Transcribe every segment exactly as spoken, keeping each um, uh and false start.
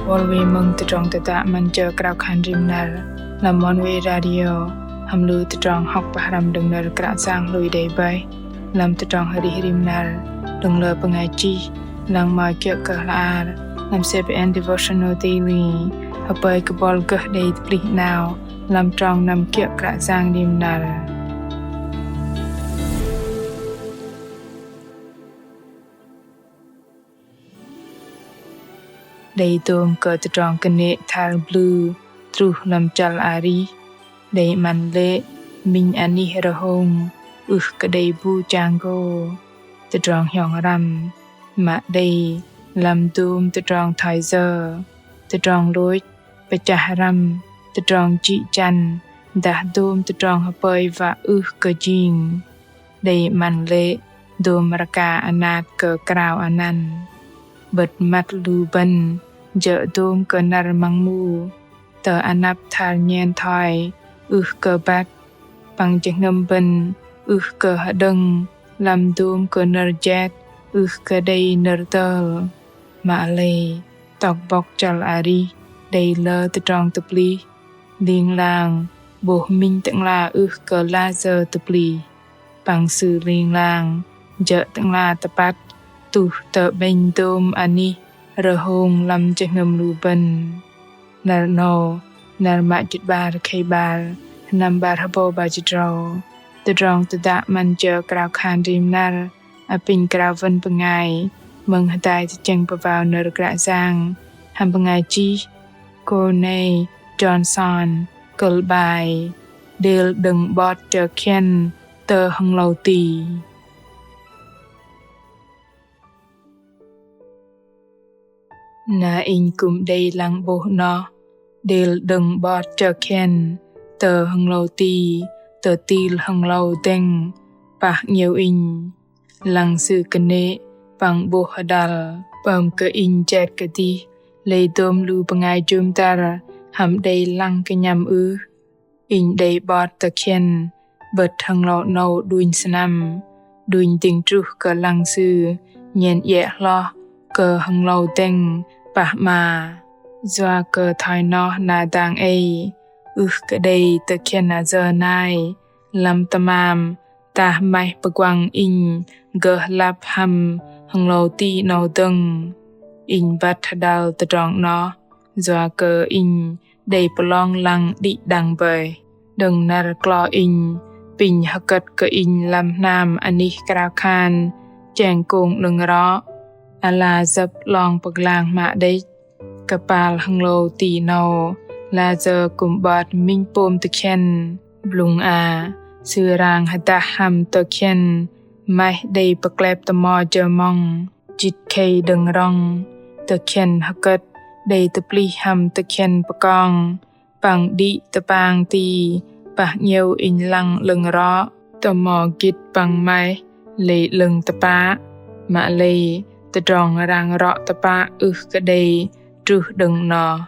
Bol wei mơ̆ng tơdrong tơdă 'Măn Jơ Krao Khan Rim Năr lăm Oneway Radio, hăm lu tơdrong hŏk pơhrăm đơ̆ng nơ̆r Kră Yang lui đei bơih lăm tơdrong arih rim năr đơ̆ng lơ bơngai chih lăng mă kiơ̆ kơ hla ar lăm C B N Devotional Daily. Hơpơi kơ bol gơh đei tơplih 'nao lăm trong năm kiơ̆ Kră Yang rim năr. Đei dôm kơ tơdrong kơnê̆ thal blŭ truh lăm chăl arih. Đei 'măn lê̆ minh anih rơhông ưh kơ đei bu chang gô. Tơdrong hiong răm mă đei lăm dôm tơdrong thoi yơ, tơdrong lôch, pơchah răm, tơdrong jĭ jăn, dah dôm tơdrong hơpơi wă ưh kơ jing. Đei 'măn lê̆ dôm rơka anat kơ krao anăn. 'Bơ̆t măt lu bơ̆n jơ̆ dôm kơ năr măng mu, tơ anăp thal nhen thoi ưh kơ băt, păng jơhngơ̆m bơ̆n ưh kơ hơđơ̆ng lăm dôm kơ nơ̆r jet ưh kơ đei nơ̆r tơl. Mă lei tŏk bŏk chăl arih đei lơ tơdrong tơplih, ling lang 'bôh minh tơ'ngla ưh kơ lah sơ̆ tơplih. Păng Sư ling lang jơ̆ tơ'ngla tơpăt tuh tơ'bĕnh dôm anih rơhông lăm jơhngơ̆m lu bơ̆n. Năr 'nâu, năr mă jĭt 'bar khei 'bar, sơnăm 'bar hơbâu 'bar jĭt tơdrâu. Tơdrong tơdă 'Măn Jơ Krao Khan Rim Năr apinh krao wơ̆n bơngai mơ̆ng hơdai tơchĕng pơwao nơ̆r Kră Yang hăm bơngai chih Corney Johnson, kơ̆l 'bai Đêl đơ̆ng 'bot chơ khiĕn tơ hơnglâu ti. Na inh kư̆m đei lăng 'bôh 'noh đêl đơ̆ng 'bot chơ khiĕn tơ hơnglâu ti, tơtil hơnglâu dĕng pah 'ngiĕo inh. Lăng sư kơnê̆ păng 'bôh hơdăl pơm kơ inh jet kơdih lei dôm lu bơngai jŭm dăr hăm đei lăng kơnhăm ưh. Inh đei 'bot tơkhiĕn 'bơ̆t hơnglâu 'nâu đunh sơnăm, đunh dĭng truh kơ lăng sư nhen iĕ hloh kơ hơnglâu dĕng pah 'ma. Yua kơ thoi noh na dang ei ưh kơ đei tơkhiĕn ayơ nai lăm tơmam dah maih pơguăng inh gơh lăp hăm hơnglâu ti 'nâu dơ̆ng. Inh băt hơdăl tơdrong 'noh yua kơ inh đei pơlong lăng đĭ đăng bơih. Đơ̆ng năr klo inh, pinh hơkơ̆t kơ inh lăm hnam anih krao khan cheng kông 'lơ̆ng rŏ, ala jơ̆p 'long pơglang hmă đĕch. Kơpal hơnglâu ti 'nâu, la jơ kư̆m 'bot minh pôm tơkhiĕn. Blŭng a, sư rang hơdah hăm tơkhiĕn maih đei pơklep tơmo jơmŏng, jĭt khei đơ̆ng rŏng. Tơkhiĕn hơkơ̆t đei tơplih hăm tơkhiĕn pơkong păng đĭ tơpang ti pah 'ngiĕo inh lăng 'lơ̆ng rŏ. Tơmo gĭt păng maih lei 'lơ̆ng tơpă, mă lei tơdrong rang rŏ tơpă ưh kơ đei truh đơ̆ng 'noh.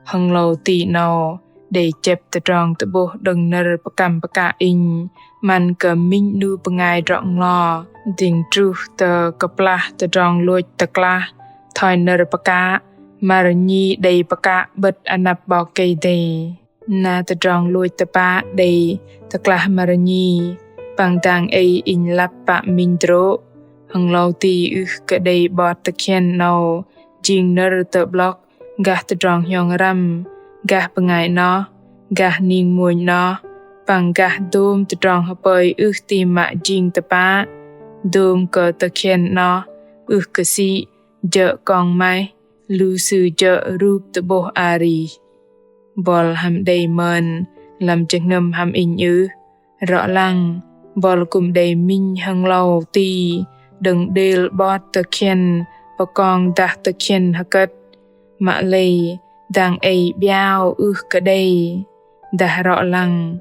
Hơnglâu ti 'nâu đei chĕp tơdrong tơ'bôh đơ̆ng nơ̆r pơkăm pơkă inh 'măn kơ minh 'nu bơngai drŏ-nglo, dĭng truh tơ kơplah tơdrong lôch tơklah thoi nơ̆r pơkă, măr nhi đei pơkă 'bơ̆t anăp 'Bok Kei-Dei. Na tơdrong lôch tơpă đei tơklah măr nhi, păng dang ei inh lăp pă minh drô̆. Hơnglâu ti ưh kơ đei 'bot tơkhiĕn 'nâu jing nơ̆r tơ'blŏk gah tơdrong hiong răm, gah bơngai 'noh, gah ning mônh 'noh, păng gah dôm tơdrong hơpơi ưh ti mă jing tơpă. Dôm kơ tơkhiĕn 'noh ưh kơ sĭ jơ̆ kong maih, lu sư jơ̆ rup tơ'bôh arih. Bol hăm đei mơn lăm jơhngơ̆m hăm inh ưh? Rŏ lăng, bol kư̆m đei minh hơnglâu ti đơ̆ng đêl 'bot tơkhiĕn pơkong dah tơkhiĕn hơkơ̆t. Mă lei dang ei 'biao ưh kơ đei. Dah rŏ lăng,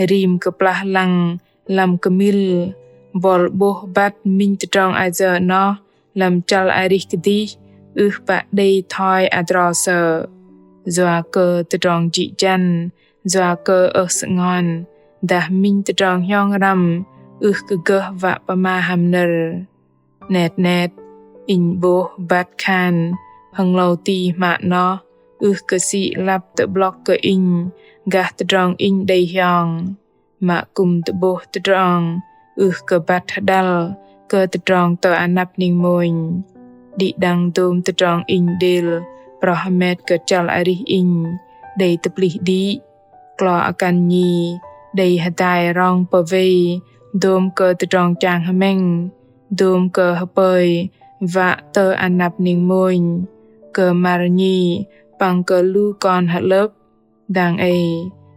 rim kơplah lăng lăm kơmil, bol 'bôh băt minh tơdrong ayơ 'noh lăm chăl arih kơdih ưh pă đei thoi adrol sơ̆. Yua kơ tơdrong jĭ jăn, yua kơ ơh sơngon, dah minh tơdrong hiong răm ưh kơ gơh wă pơma hăm nơ̆r. 'Net 'net, inh 'bôh băt khan Hơnglâu ti hmă noh, ưh kơ sĭ lăp tơ'blŏk kơ inh gah tơdrong inh đei hiong, mă kư̆m tơ'bôh tơdrong ưh kơ băt hơđăl kơ tơdrong tơ anăp ning mônh. Đĭ đăng dôm tơdrong inh đêl proh hơmet kơ chăl arih inh đei tơplih đĭ. Klo akăn nhi đei hơdai rong pơwei dôm kơ tơdrong chang hơmĕng, dôm kơ hơpơi wă tơ anăp ning mônh, kơ mar nhi păng kơ lu kon hơlơ̆p. Dang ei,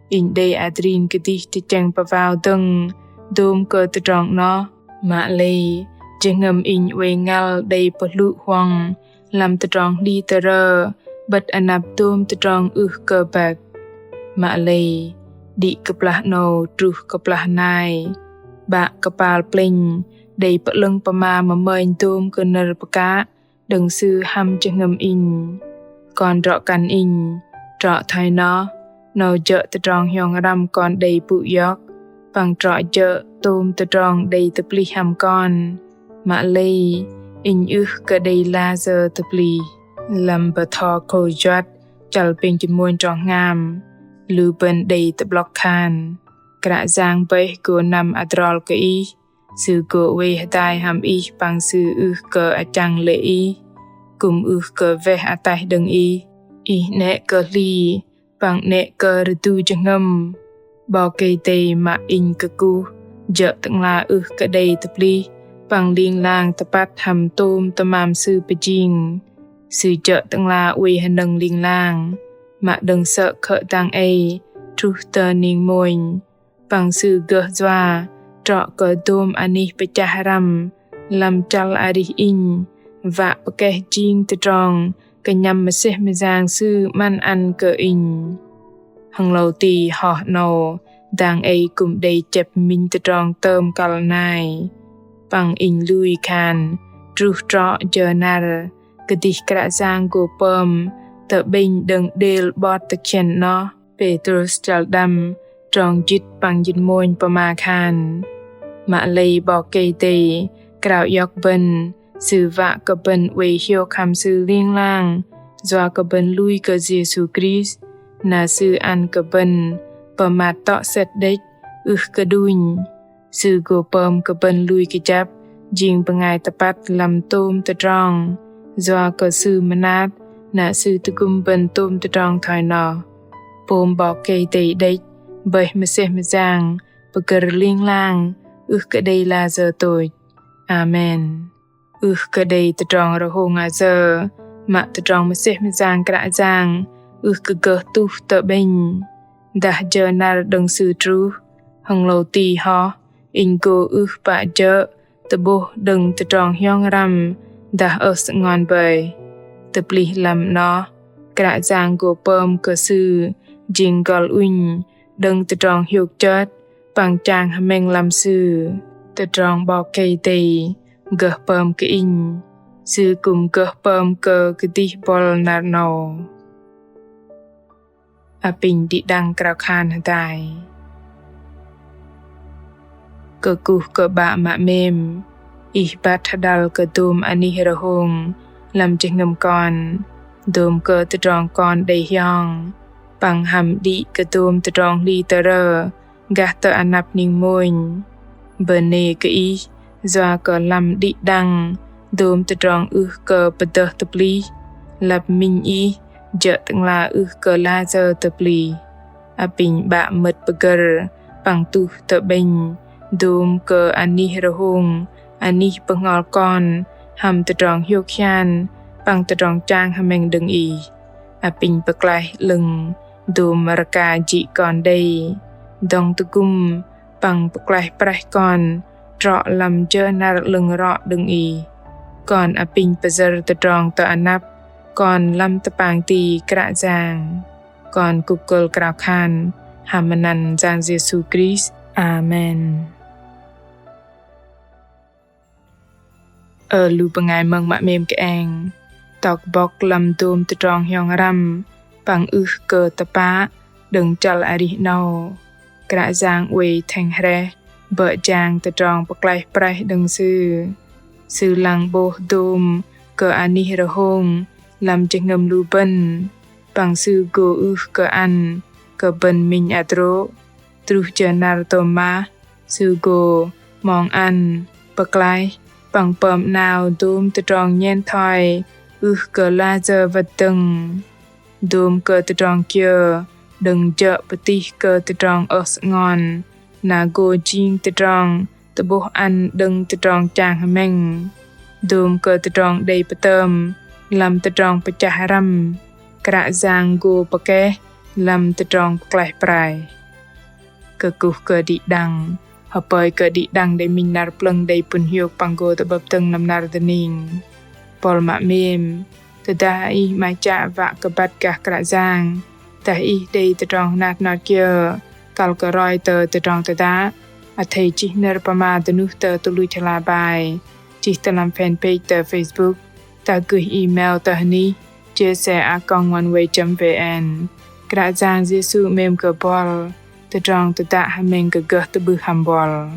inh đei adrin kơdih tơchĕng pơwao dơ̆ng dôm kơ tơdrong noh. Mă lei, jơhngơ̆m inh oei ngăl đei pơhlŭ huăng lăm tơdrong hli tơrơ 'bơ̆t anăp dôm tơdrong ưh kơ băt. Mă lei, đĭ kơplah 'nâu truh kơplah nai, 'Bă kơpal plĕnh đei pơ'lơ̆ng pơma mơmơnh dôm kơ nơ̆r pơkă đơ̆ng Sư hăm jơhngơ̆m inh. Kon drŏ kăn inh, trŏ thoi noh, 'nâu jơ̆ tơdrong hiong răm kon đei pŭ iŏk, păng trŏ jơ̆ tôm tơdrong đei tơplih hăm kon. Mă lei, inh ưh kơ đei layơ tơplih. Lăm bơtho Khôi Juăt, chăl pêng jĭt mônh trong hngam, lu bơ̆n đei tơ'blŏk khan: Kră Yang bơih gô năm adrol kơ ih, Sư gô oei hơdai hăm ih păng Sư ưh kơ achăng lê̆ ih, kư̆m ưh kơ weh ataih đơ̆ng ih. Ih 'nĕ kơ hli, păng 'nĕ kơ rơdu jơhngơ̆m. 'Bok Kei-Dei mă inh kơkuh jơ̆ Tơ'ngla ưh kơ đei tơplih păng ling lang tơpăt hăm tôm tơmam Sư pơjing. Sư jơ̆ Tơ'ngla oei hơnơ̆ng ling lang, mă đơ̆ng sơ̆ khơ̆ dang ei truh tơ ning mônh. Păng Sư gơh yua trŏ kơ dôm anih pơchah răm lăm chăl arih inh, wă pơkeh jing tơdrong kơnhăm mơsêh mơyang Sư 'măn ăn kơ inh. Hơnglâu ti hoh 'nâu, dang ei kư̆m đei chĕp minh tơdrong tơm kăl nai. Păng inh lui khan, truh trŏ jơ năr, kơdih Kră Yang gô pơm tơ'bĕnh đơ̆ng đêl 'bot tơkhian noh. Pêtrôs chăl đăm, trong jĭt păng jĭt mônh pơma khan: Mă lei 'Bok Kei-Dei krao iŏk bơ̆n, Sư wă kơ bơ̆n oei hiôk hăm Sư ling lang, yua kơ bơ̆n lui kơ Yêsu Krist, na Sư ăn kơ bơ̆n pơmat tŏ sĕt đĕch, ưh kơ đunh. Sư gô pơm kơ bơ̆n lui kơjăp jing bơngai tơpăt lăm tôm tơdrong, yua kơ Sư mơnat, na Sư tơgŭm bơ̆n tôm tơdrong thoi noh. Pôm 'Bok Kei-Dei đĕch bơih mơsêh mơyang pơgơ̆r ling lang, ưh kơ đei layơ tôch. Amen. Ưh kơ đei tơdrong rơhông ayơ, mă tơdrong mơsêh mơyang Kră Yang ưh kơ gơh tuh tơ'bĕnh. Dah jơ năr đơ̆ng Sư truh, hơnglâu ti hoh, inh gô ưh pă jơ̆ tơ'bôh đơ̆ng tơdrong hiong răm dah ơh sơngon bơih. Tơplih lăm noh, Kră Yang gô pơm kơ Sư jing gol ŭnh đơ̆ng tơdrong hiôk chơt păng chang hơmĕng lăm Sư. Tơdrong 'Bok Kei-Dei gơh pơm kơ inh, Sư kư̆m gơh pơm kơ kơdih bŏl năr 'nâu. Apinh đĭ đăng krao khan hơdai. Kơkuh kơ 'Bă mă 'mêm, Ih băt hơđăl kơ dôm anih rơhông lăm jơhngơ̆m kon, dôm kơ tơdrong kon đei hiong, păng hăm đĭ kơ dôm tơdrong hli tơrơ gah tơ anăp ning mônh. Bơnê kơ Ih, yua kơ lăm đĭ đăng dôm tơdrong ưh kơ pơdơh tơplih, lăp minh Ih jơ̆ Tơ'ngla ưh kơ layơ tơplih. Apinh 'Bă mơ̆t pơgơ̆r păng tuh tơ'bĕnh dôm kơ anih rơhông, anih bơhngol kon hăm tơdrong hiôk hian păng tơdrong chang hơmĕng đơ̆ng Ih. Apinh pơklaih 'lơ̆ng dôm rơka jĭ kon đei dŏng tơgŭm păng pơklaih prăih kon trŏ lăm jơ năr 'lơ̆ng rŏ đơ̆ng Ih. Kon apinh pơyơ̆r tơdrong tơ anăp kon lăm tơpang ti Kră Yang. Kon kŭp kơ̆l krao khan hăm anăn Yang Yêsu Krist. Amen. Ơ lu bơngai mơ̆ng mă 'mêm kơeng, tŏk bŏk lăm dôm tơdrong hiong răm păng ưh kơ tơpă đơ̆ng chăl arih 'nâu, Kră Yang oei thĕng hrĕh bơ̆ jang tơdrong pơklaih prăih đơ̆ng Sư. Sư lăng 'bôh dôm kơ anih rơhông lăm jơhngơ̆m lu bơ̆n, păng Sư gô ưh kơ ăn kơ bơ̆n minh adrô̆. Truh jơ năr tôm mah, Sư gô mong ăn pơklaih păng pơm 'nao dôm tơdrong nhen thoi ưh kơ lah sơ̆ wơ̆t dơ̆ng. Dôm kơ tơdrong kiơ đơ̆ng jơ̆ pơtih kơ tơdrong ơh sơngon, na gô jing tơdrong tơ'bôh ăn đơ̆ng tơdrong chang hơmĕng. Dôm kơ tơdrong đei pơtơm lăm tơdrong pơchah răm, Kră Yang gô pơkeh lăm tơdrong pơklaih prai. Kơkuh kơ đĭ đăng. Hơpơi kơ đĭ đăng đei minh năr plơ̆ng đei pŭn hiôk păng gô tơ'bơ̆p dơ̆ng lăm năr dơning. Buăl mă 'mêm, tơdah ih 'maih chă wă kơ băt gah Kră Yang, dah ih đei tơdrong hnat hnot kiơ kăl kơ roi tơ tơdrong tơdă, athei chih nơ̆r pơma dơnuh tơ tơluch hla bơar, chih tơ lăm fanpage tơ Facebook, dah gơih email tơ hnih jsa a còng oneway chấm vn. Kră Yang Yêsu 'mêm kơ buăl. Tơdrong tơdă hơmĕng kơ gơh tơ'bưh hăm buăl.